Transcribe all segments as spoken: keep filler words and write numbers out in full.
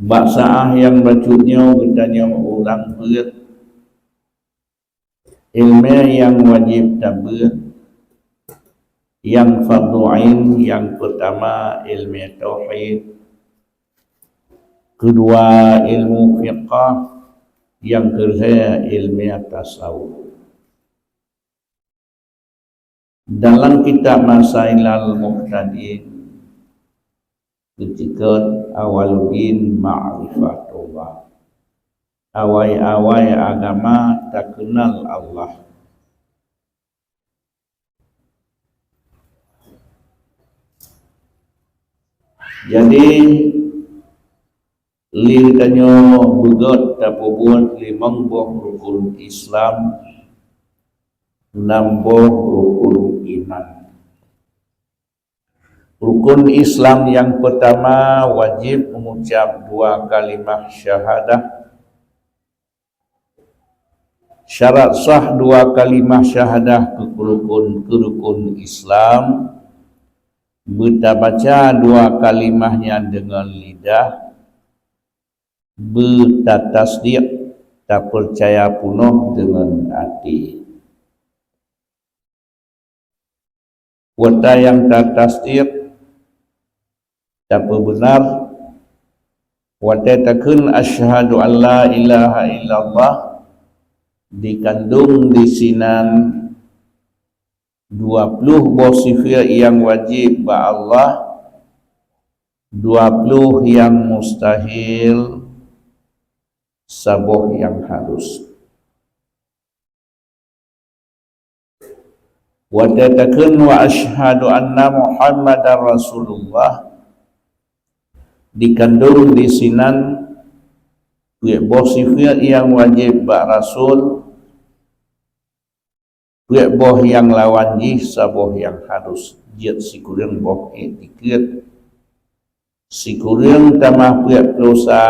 Bak saát nyang bacut nyoe geutanyoe ureuëng beuet, iéleumé nyang wajéb tabeuet, nyang fardhu ain, nyang peurtama iéleumé tauhid, keudua ilmu fiqah, nyang keulhée iéleumé tasawuf. Dalam kitab Masailal Muhtadin, geuceukeut awwaluddin ma'rifatullah. Awai-awai agama takeunal Allah. Jadi, lé tanyoe beugét tapeubuet limong boh rukun Islam, nam boh rukun iman. Rukun Islam nyang peurtama wajéb mengucap dua kalimah syahadah. Syarat sah dua kalimah syahadah keu rukun, keu rukun Islam, beutabaca dua kalimah nyan deungon lidah, beutatasdiek, tapeucaya peunoh deungon até. Watée nyang tatasdiek, tapeubeunar, watée takheun, "Asyhadu an la ilaha illallah," dikandong disinan dua ploh boh sifeut nyang wajéb bak Allah, dua ploh nyang mustahil, saboh nyang harus. Watée takheun, "Wa asyhadu anna Muhammadar Rasulullah," dikandong disinan peuet boh sifeut nyang wajéb bak Rasul, peuet boh nyang lawan jih, saboh nyang harus. Jeuet sikureueng boh iktikeuet. Sikureueng tamah peuet ploh sa,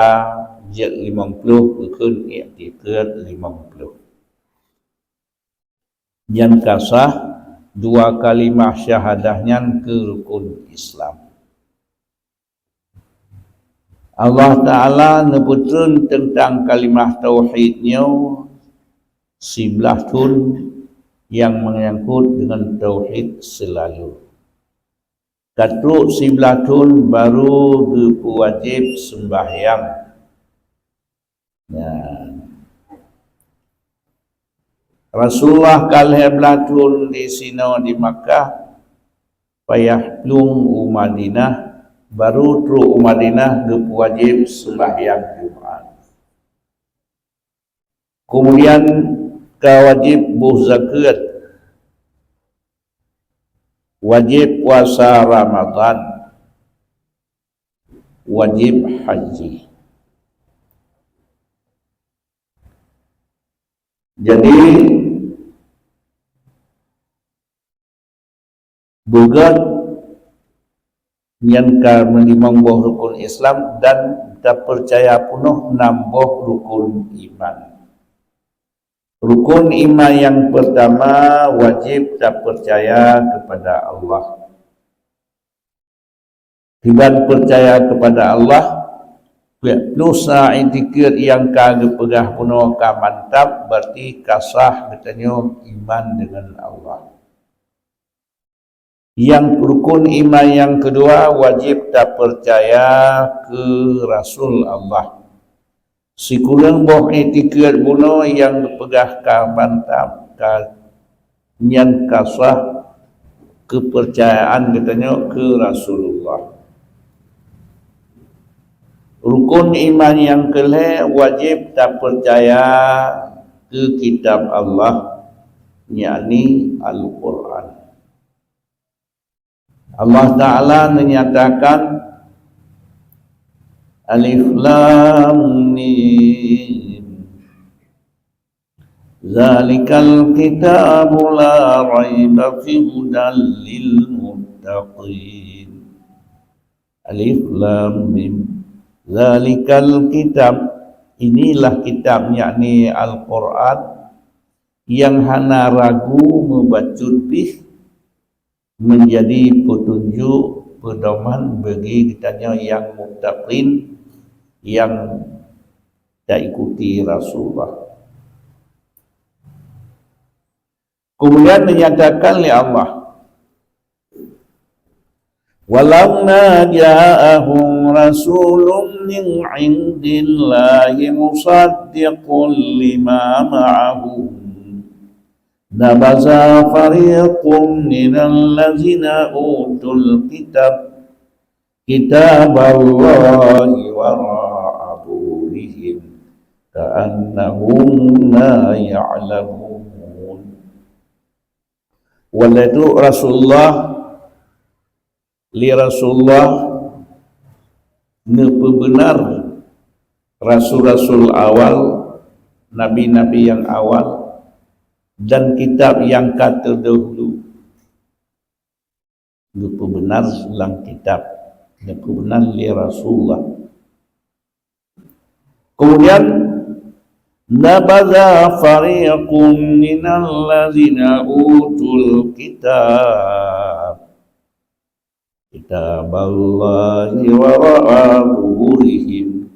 jeuet limong ploh, geukheun iktikeuet limong ploh. Nyan ka sah dua kalimah syahadah nyan keu rukun Islam. Allah Ta'ala neupeutreun teuntang kalimah tauhid nyoe siblaih thon nyang meunyangkot deungon tauhid seulalu. Ka trok siblaih thon barô geupeuwajéb seumbahyang. Nyan. Rasulullah ka lhée blaih thon disinoe di Makkah, payah plueng u Madinah, barô trok u Madinah geupeuwajéb seumbahyang Jumat. Keumudian ka wajéb boh zakeuet, wajéb puasa Ramadhan, wajéb haji. Jadi, beugét nyan ka meulimong boh rukun Islam dan tapeucaya peunoh nam boh rukun iman. Rukun iman nyang peurtama wajéb tapeucaya keupada Allah. Kiban peucaya keupada Allah, peuet ploh sa iktikeuet nyang ka geupeugah bunoe ka mantap, berarti ka sah geutanyoe iman deungon Allah. Nyang rukun iman nyang keudua wajéb tapeucaya keu rasul Allah. Sikureueng boh iktikeuet bunoe nyang geupeugah ka mantap, ka nyan ka sah keupeucayaan geutanyoe keu Rasulullah. Rukun iman nyang keulhée wajéb tapeucaya keu kitab Allah, yakni Al-Qur'an. Allah Ta'ala neunyatakan, "Alif Lam Mim. Zalikal kitabu la raiba fihi hudal lil muttaqin." Alif Lam Mim. Zalikal kitab. Inilah kitab, yakni Al-Qur'an, nyang hana ragu meubacut pih, meunjadi peutunjok peudoman bagi geutanyoe nyang muttaqin, nyang taikuti Rasulullah. Kemudian dinyatakan lé Allah, "Walamma ja'ahum rasulun min indillahi musaddiqun lima ma'ahum, nabaza fariqun minal ladzina utul kitab kitaballahi wara'a zuhurihim ka'annahum la ya'lamun." Walaitu Rasulullah, li Rasulullah neupeubeunar rasul-rasul awal, nabi-nabi nyang awal, dan kitab nyang ka teudeulu. Neupeubeunar lam kitab, neupeubeunar lé Rasulullah. Kemudian, "Nabaza fariqum minal ladzina utul kitab kitaballahi wara'a zuhurihim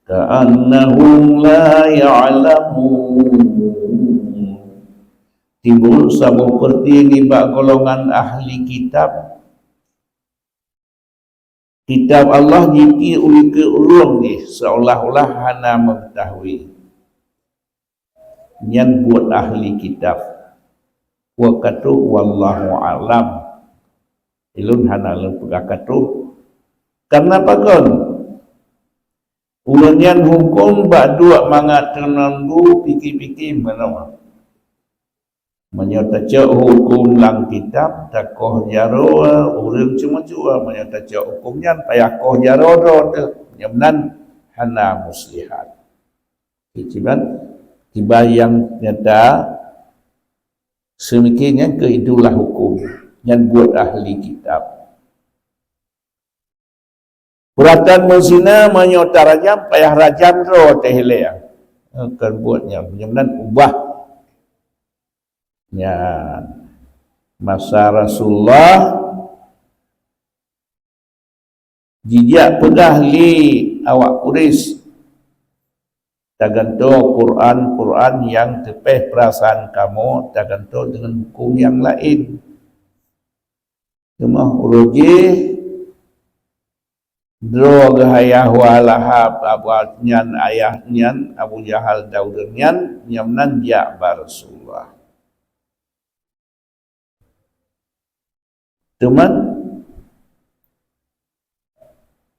ka'annahum la ya'lamun." Timbul saboh peureulée nibak golongan ahli kitab. Kitab Allah jitiek u likot ureuëng jih seolah-olah hana meungeutahui. Nyan buet ahli kitab. Wa katuh wallahu a'lam. Ilôn hana lôn peugah katuh. Karena pakon? Ulôn nyan huköm bak duek mangat keunan bu pike-pike meunoe. Meunyoe tacok huköm lam kitab, takoh jaroe ureuëng ceumeucue. Meunyoe tacok huköm nyan, payah koh jaroe droe teuh. Nyang meunan hana muslihat. Kiban, kiban nyang nyata, seumiké nyan keuh itulah huköm. Nyan buet ahli kitab. Peuratan meuzina meunyoe tarajam, payah rajam droe teuh ilée. Kon buet nyan, meunyoe meunan ubah. Nyan, masa Rasulullah jijak peugah lé awak Quraisy, "Tagantoe Quran, Quran nyang teupeh peurasaan kamoe, tagantoe deungon huköm nyang laén." Teuma uroe jih, droe geuh ayah Abu Lahab, Abu nyan ayah nyan, Abu Jahal dan ureuëng nyan, nyang meunan jak bak Rasulullah. Teuma,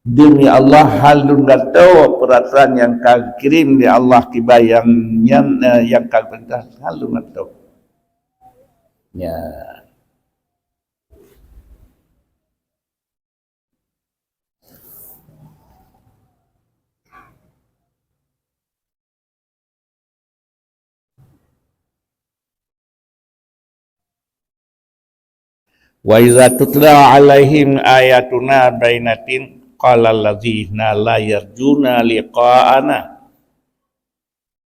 demi Allah, hán lôn gantoe peurasaan nyang ka geukirém lé Allah kiban nyang nyan, eh, nyang ka geupeurintah, hán lôn gantoe. Nya. "Wa iza tutla 'alaihim ayatuna bayyinatin qala allazina la yarjuna liqa'ana."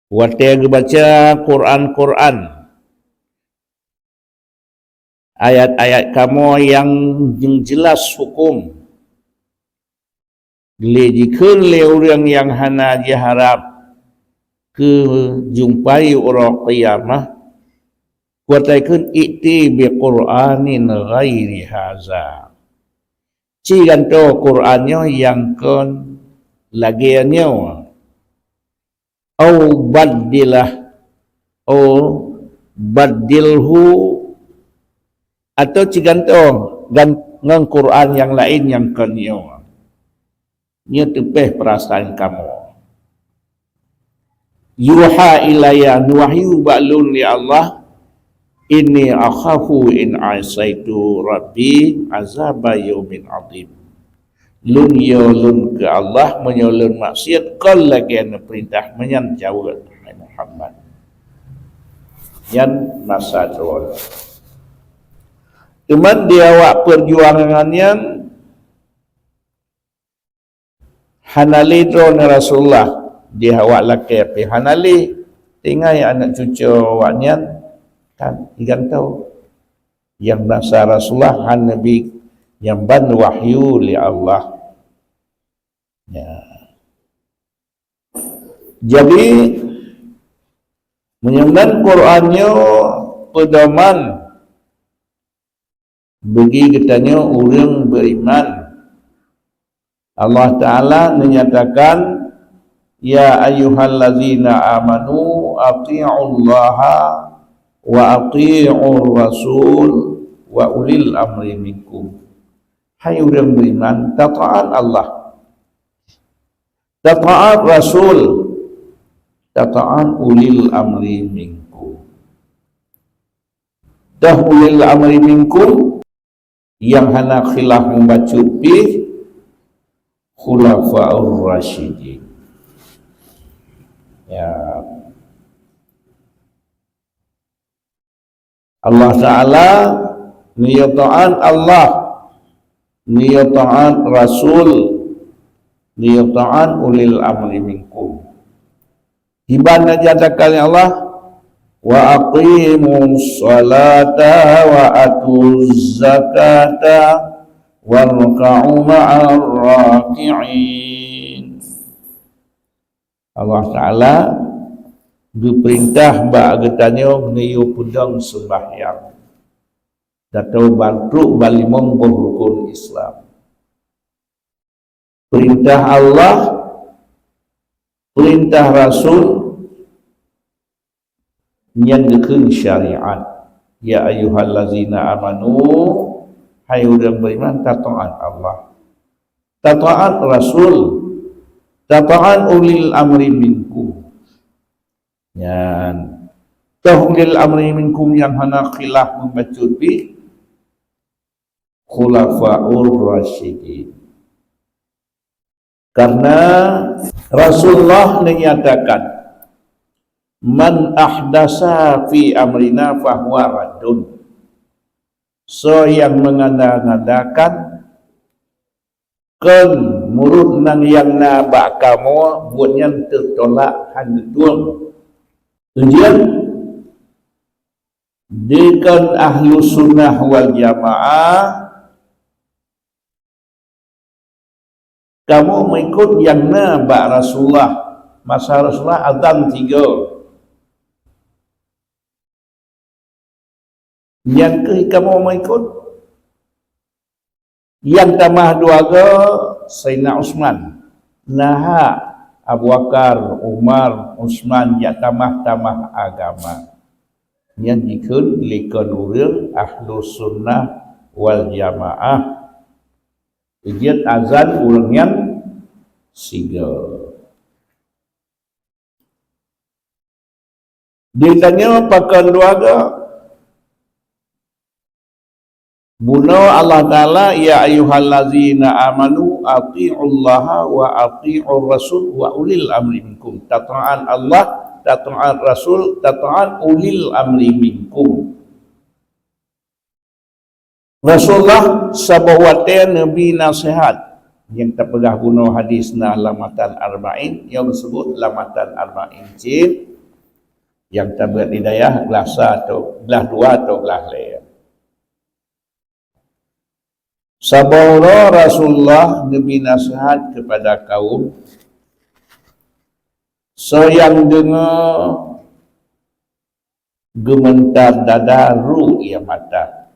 Watée geubaca Quran-Quran, ayat-ayat kamoe nyang jeulaih huköm, lé jikheun lé ureuëng nyang hana jiharab keu jumpai uroe kiamat, watée kheun, "I'ti bi Qur'anin ghairi haza." Ci gantoe Quran nyoe nyang kon lagée nyoe. Au baddilah, au baddilhu, atau ci gantoe gan-, ngon Quran nyang laén nyang kon nyoe. Nyoe teupeh peurasaan kamoe. Yuha ilayya, neuwahyu bak lôn lé Allah, inni akhafu in asaitu rabbi azaba yaumin azim. Lôn yo lôn keu Allah, meunyoe lôn maksiat, kon lagée neupeurintah meunyan jaweueb, hai Muhammad. Nyan masa droe. Teuma di awak peujuangan nyan hana lé droeneuh Rasulullah, di awak lakée pih hana lé. Tinggai aneuëk cucoe awaknyan kan igantoe. Nyang masa Rasulullah hana neubi nyang ban wahyu lé Allah. Ya. Jadi, meunyoe Quran nyoe peudoman bagi geutanyoe ureuëng beriman. Allah Taala menyatakan, "Ya ayyuhallazina amanu atiullaha wa atiur rasul wa ulil amri minkum." Hai ureuëng beriman, tataat Allah, tataat Rasul, tataat ulil amri minkum. Dah ulil amri minkum, nyang hana khilaf meubacut pih, khulafaur rasyidin. Ya. Allah Taala, neuyue taat Allah, neuyue taat Rasul, neuyue taat ulil amri minkum. Iban nyang nyatakan lé Allah, "Wa aqimus salata wa atuz zakata warka'u ma'ar raki'in." Allah Taala geupeurintah bak geutanyoe neuyue peudong seumbahyang. Tato ban trok ban limong boh rukun Islam. Peurintah Allah, peurintah Rasul, nyan geukheun syariat. Ya ayyuhallazina amanu, hai ureuëng beriman, tataat Allah, tataat Rasul, tataat ulil amri minkum. Nyan, toh ulil amri minkum nyang hana khilaf meubacut pih, khulafaur rasyidin. Karena Rasulullah menyatakan, "Man ahdasa fi amrina fahuwa raddun." Soe nyang mengada-ngadakan kon meunurot nyang na bak kamoe, buet nyan teutolak, hana geutueng. Ujian dikon ahlu sunnah wal jamaah, kamoe meuikot nyang na bak Rasulullah. Masa Rasulullah azan tiga. Nyang keuh kamoe meuikot. Nyang tamah dua go Saidina Utsman. Nah, Abu Bakar, Umar, Utsman nyang tamah-tamah agama. Nyan dikheun likon ureuëng ahlu sunnah wal jamaah. Ijeuet azan ureuëng nyan sigoe. Ditanyoe pakon dua go. Bunoe Allah Taala, "Ya ayyuhallazina amanu atiullaha wa atiur rasul wa ulil amri minkum." Tataat Allah, tataat Rasul, tataat ulil amri minkum. Rasulullah saboh watée neubi naseuhat, nyang tapeugah bunoe hadis na lam matan Arba'in, nyang geusebut lam matan Arba'in cit, nyang tabeuet di dayah glah sa atau glah dua atau glah lhée. Saboh uroe Rasulullah neubi naseuhat keupada kaum, soe nyang deungoe geumeuntar dada ru ie mata.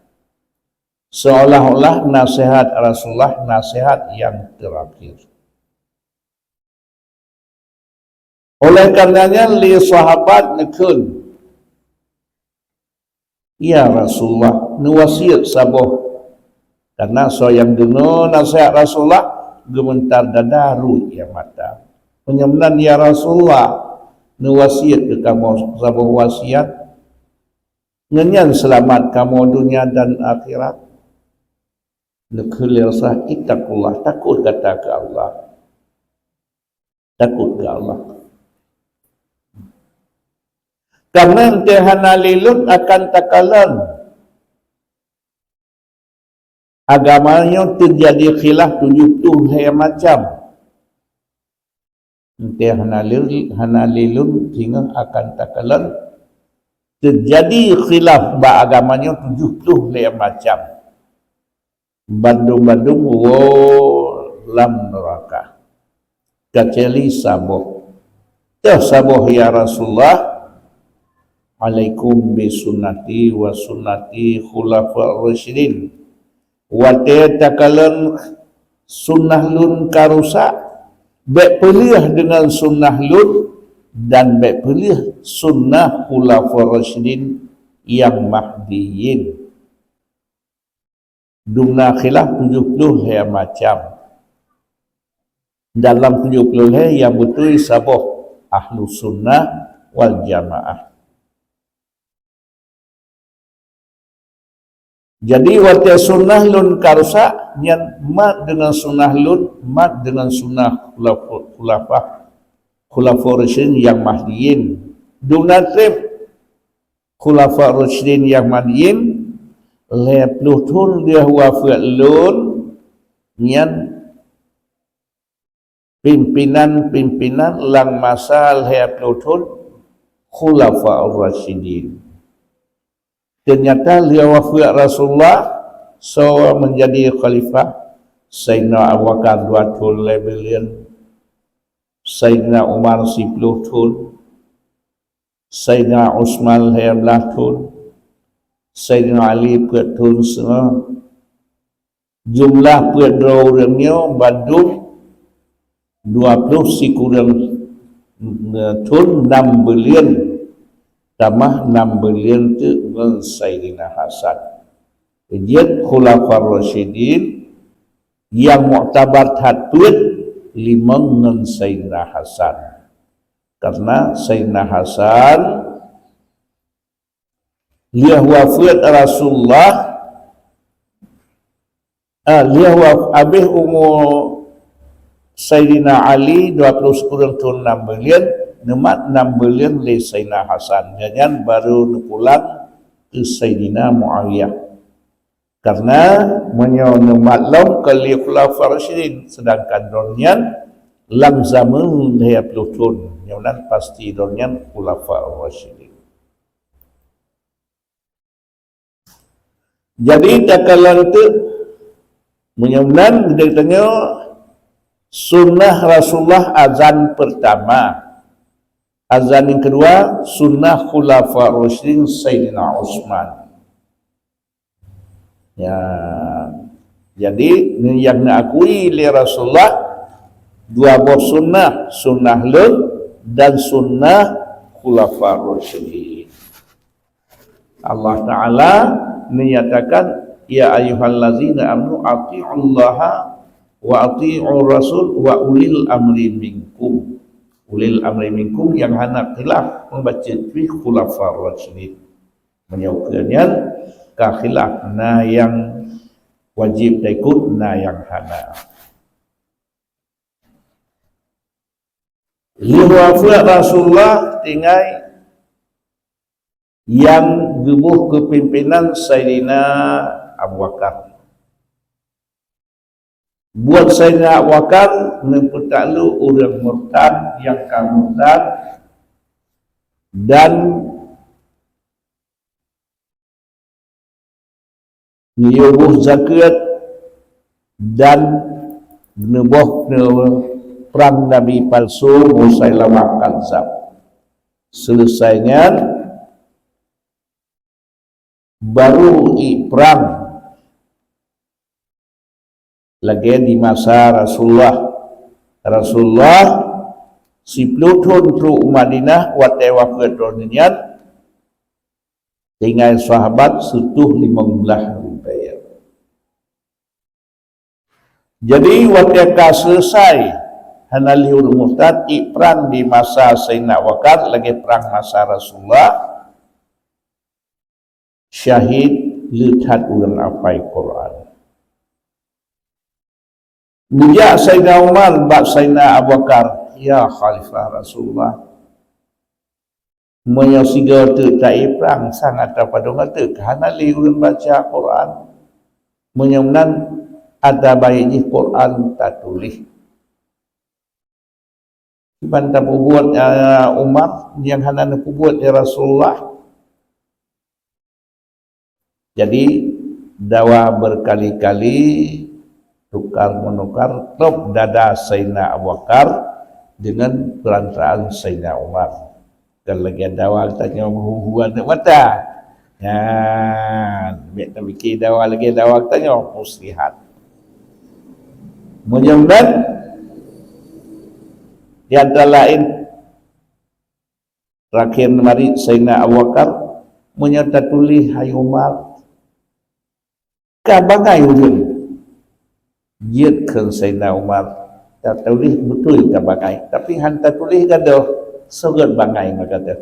Seolah-olah naseuhat Rasulullah naseuhat nyang teurakhir. Oleh karenanya lé sahabat neukheun, "Ya Rasulullah, neuwasiet saboh." Karena soe nyang deungoe naseuhat Rasulullah geumeuntar dada ru ie mata. Meunyoe meunan, "Ya Rasulullah, neuwasiet keu kamoe saboh wasiat, ngon nyan seulamat kamoe donya dan akhirat." Neukheun lé Rasulullah, "Ittaqullah, takot gata keu Allah." Takot keu Allah. Karena enteuk hana lé lôn akan takalon. Agama nyoe teujadi khilaf tujoh ploh lhée macam. Enteuk hana lé, hana lé lôn singoh akan takalon teujadi khilaf bak agama nyoe tujoh ploh lhée macam. Bandum-bandum woe lam neuraka, keucuali saboh. "Teuh saboh ya Rasulullah, alaikum bi sunnati wa sunnati khulafa rasyidin." Watée takalon sunnah lôn ka rusak, bék peuleueh deungon sunnah lôn dan bék peuleueh sunnah khulafa rasyidin nyang mahdiyyin. Dum na khilaf tujoh ploh lhée macam. Dalam tujoh ploh lhée nyang beutôi saboh, Ahlus Sunnah wal Jamaah. Jadi watée sunnah lôn ka rusak, nyan mat deungon sunnah lôn, mat deungon sunnah khulafa, khulafa, khulafa rasyidin nyang mahdiyyin. Dum na treb khulafa rasyidin nyang mahdiyyin, lhée ploh thon lheueh wafeuet lôn, nyan pimpinan-pimpinan lam masa lhée ploh thon khulafa rasyidin. Teunyata lheueh wafeuet Rasulullah, soe menjadi khalifah? Saidina Abu Bakar dua thon lhée buleuen, Saidina Umar siploh thon, Saidina Utsman lhée blaih thon, Saidina Ali peuet thon seungoh. Jumlah peuet droe ureuëng nyoe bandum dua ploh sikureueng thon nam buleuen, tamah nam buleuen teuk ngon Saidina Hasan. Jeuet khulafa rasyidin nyang muktabar that peuet limong ngon Saidina Hasan. Karena Saidina Hasan lheueh wafeuet Rasulullah, ah, lheueh wa-, habéh umu Saidina Ali dua ploh sikureueng thon nam buleuen, neumat nam buleuen lé Saidina Hasan. Nyan baru neupulang keu Saidina Muawiyah. Karena meunyoe neumat lom keu lhée khulafa rasyidin, sedangkan droeneuh nyan lam zameun lhée ploh thon, nyoe nan pasti droeneuh nyan khulafa rasyidin. Jadi takalon teuk, meunyoe nan geutanyoe sunnah Rasulullah azan pertama, azan yang kedua sunnah khulafa rasyidin Saidina Utsman. Ya. Jadi, nyang neuakui lé Rasulullah dua boh sunnah, sunnah lôn dan sunnah khulafa rasyidin. Allah Ta'ala menyatakan, "Ya ayyuhallazina amanu atiullaha wa atiur rasul wa ulil amri minkum." Ulil amri minkum yang hana khilaf membaca fi khulafa rasyidin. Meunyoe keu nyan ka khilaf, na nyang wajéb taikot, na nyang hana. Lheueh wafeuet Rasulullah, tinggai nyang geuboh keupimpénan Saidina Abu Bakar. Buet Saidina Abu Bakar neupeutaklu ureuëng murtad nyang ka murtad dan neuyue boh zakeuet dan neuboh neuprang nabi palsu Musailamah Kadzab. Seuleusai nyan, baru iprang lagée di masa Rasulullah. Rasulullah siploh thon trok u Madinah, watée wafeuet droeneuh nyan, tinggai sahabat seutoh limong blaih ribée. Jadi, watée ka seuleusai, hana lé ureuëng murtad, iprang di masa Saidina Abu Bakar lagée prang masa Rasulullah, syahid le that ureuëng hafai Quran. Neujak Saidina Umar bak Saidina Abu Bakar, "Ya Khalifah Rasulullah, meunyoe sigoe teuk taiprang, sang ata padum teuk hana lé ureuëng baca Quran. Meunyoe nan, ata baét jih Quran tatuléh." Kiban tapeubuet, ya Umar, nyang hana neupeubuet, ya Rasulullah? Jadi, dawa berkali-kali, tukar-menukar, trok dada Saidina Abu Bakar, dengan perantaraan Saidina Umar. Kon lagée dawa geutanyoe meuhu-hu aneuëk mata. Nyan, bék tapike dawa lagée dawa geutanyoe, muslihat. Meunyoe meunan, di antara laén, terakhir marit Saidina Abu Bakar, meunyoe tatuléh, "Hai Umar," ka bangai ureuëng. Jeuet kheun Saidina Umar, "Tatuléh beutôi ka bangai, tapi han tatuléh gadôh, soe gét bangai maka teuh."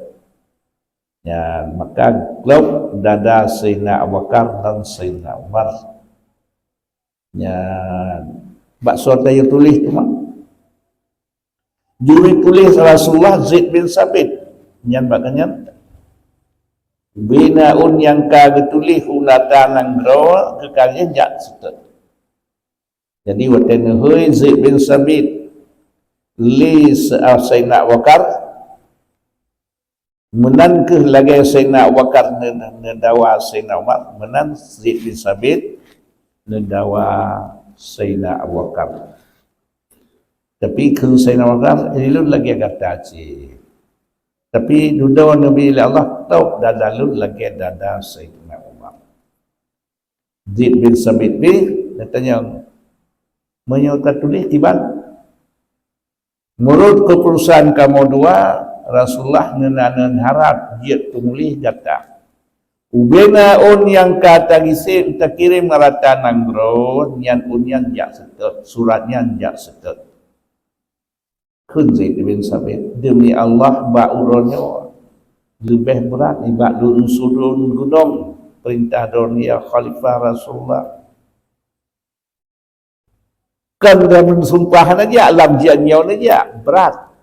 Nyan, maka glôb dada Saidina Abu Bakar dan Saidina Umar. Nyan, bak soe teuh nyang tuléh teuma? Juru tuléh Rasulullah Zaid bin Sabit. Nyan bak nyan, "Ubena ôn nyang ka geutuléh u rata nanggroe keu kalian jak seutôt." Jadi, watée neuhôi Zaid bin Sabit lé se-, ah, Saidina Abu Bakar, meunan kheueh lagée Saidina Abu Bakar ne-, ne-, neudawa Saidina Umar, meunan Zaid bin Sabit neudawa Saidina Abu Bakar. Tapi kheun Saidina Abu Bakar, "Ilôn lagée gata cit." Tapi dudoe neubi lé Allah, tôb dada lôn lagée dada Saidina Umar. Zaid bin Sabit pih geutanyong, "Meunyoe tatuléh kiban?" "Meunurot keuputosan kamoe dua, Rasulullah neunan harab jeuet teumuléh gata. Ubena ôn nyang ka tagisék takirém rata nanggroe, nyan ôn nyan jak seutôt, surat nyan jak seutôt." Kheun Zaid bin Sabit, "Deumi Allah, bak uroe nyoe leubeh brat nibak lôn sudon gunong peurintah droeneuh, ya Khalifah Rasulullah. Kon lôn meusumpah hana jak, lam janyoe hana jak, brat.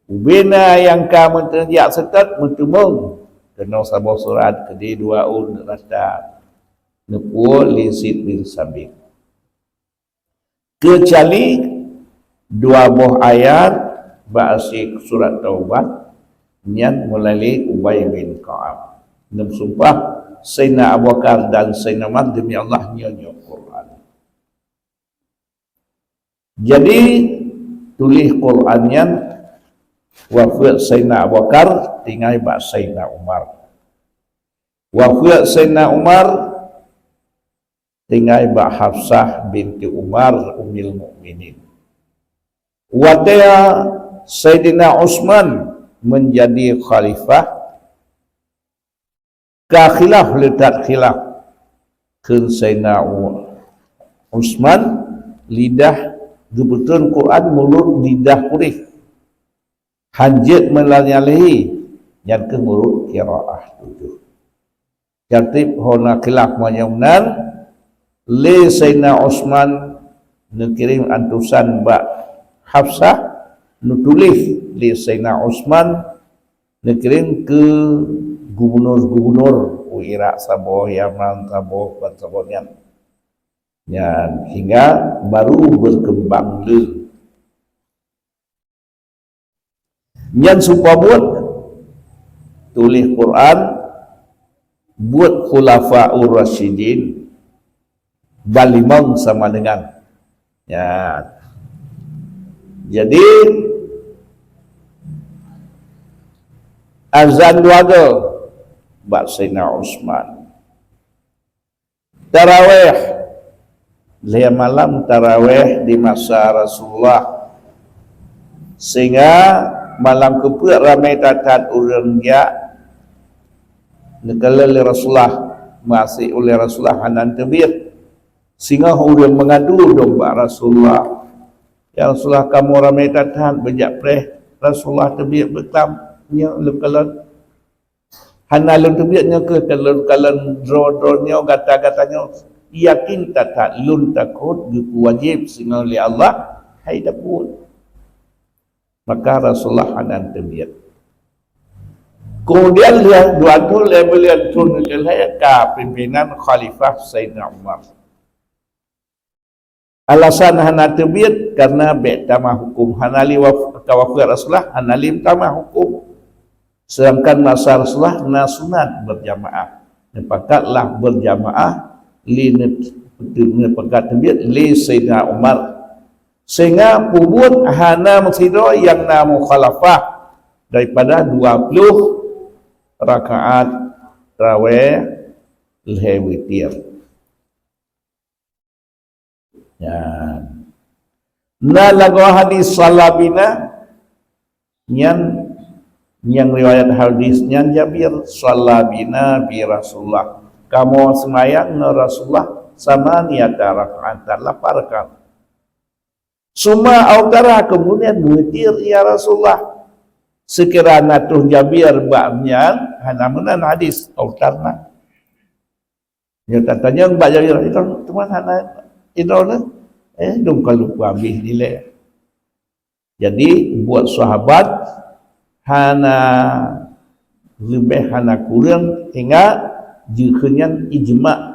Ubena nyang ka meuteujak seutôt meuteumong keunoe saboh surat, keudeh dua ôn rata." Neupuwoe lé Zaid bin Sabit. Keucuali dua boh ayat bak asie surat Taubat, nyan mulai lé Ubay bin Ka'ab. Neusumpah Saidina Abu Bakar dan Saidina Umar, "Deumi Allah, nyoe, nyoe Quran." Jadi, tuléh Quran nyan wafeuet Saidina Abu Bakar, tinggai bak Saidina Umar. Wafeuet Saidina Umar, tinggai bak Hafsah binti Umar, Ummul Mukminin. Watée Saidina Utsman menjadi khalifah, ka khilaf, le that khilaf kheun Saidina U-, Utsman, lidah geupeutrön Quran meunurot lidah Quraisy. Han jeuet meulanyalehi, nyan keuh meunurot qiraah tujoh. Tartib hana khilaf meunyoe meunan, lé Saidina Utsman neukirém utusan bak Hafsah, neutuléh lé Saidina Utsman neukirém keu gubunur-gubunur u Irak saboh, Yaman saboh, ban saboh nyan. Nyan hingga baru berkembang le. Nyan seupôt buet tuléh Quran, buet Khulafaur Rasyidin, ban limong sama dengan. Ya. Jadi, azan dua go bak Saidina Utsman. Tarawih, lhée malam tarawih di masa Rasulullah, sehingga malam keupeuet ramé that-that ureuëng jak neukalon lé Rasulullah, meuasék ulée Rasulullah hana teubiet. Singoh ureuëng meungadu dong bak Rasulullah, "Ya Rasulullah, kamoe ramé that-that beujak preh, Rasulullah teubiet beuklam nyoe lôn kalon. Hana lôn teubiet nyoe keuh lôn kalon droe-droe nyoe, gata-gata nyoe yakin that-that lôn takot geupeuwajéb singoh lé Allah, hai tapeubuet." Maka Rasulullah hana teubiet. Kemudian lheueh dua thôn lheueh buleuen thôn keulhée ka pimpinan Khalifah Saidina Umar. Alasan hana teubiet karena bék tamah huköm, hana lé waf-, ka wafeuet Rasulullah, hana lé tamah huköm. Sedangkan masa Rasulullah na sunat berjamaah. Neupakatlah berjamaah lé ne-, neupakat teubiet lé Saidina Umar. Sehingga peubuet hana meusidroe nyang na mukhalafah daripada dua ploh rakaat tarawih lhèe witir. Nyan. Na lagoe hadis shalla bina, nyan nyang riwayat hadis nyan Jabir, "Shalla bina bi Rasulullah." Kamoe seumayang ngon Rasulullah samaniyata raka'atan, lapan rakaat. Summa autara, kemudian meuwitir, ya Rasulullah. Seukira na troh Jabir bak nyan, hana meunan hadis, autarna. Nyoe tatanyong bak Jabir, "Itu teuma hana itu lé?" Eh, dong ka lupa habéh dilèe. Jadi, buet sahabat hana leubeh hana kureueng, hingga jikheun nyan ijma'.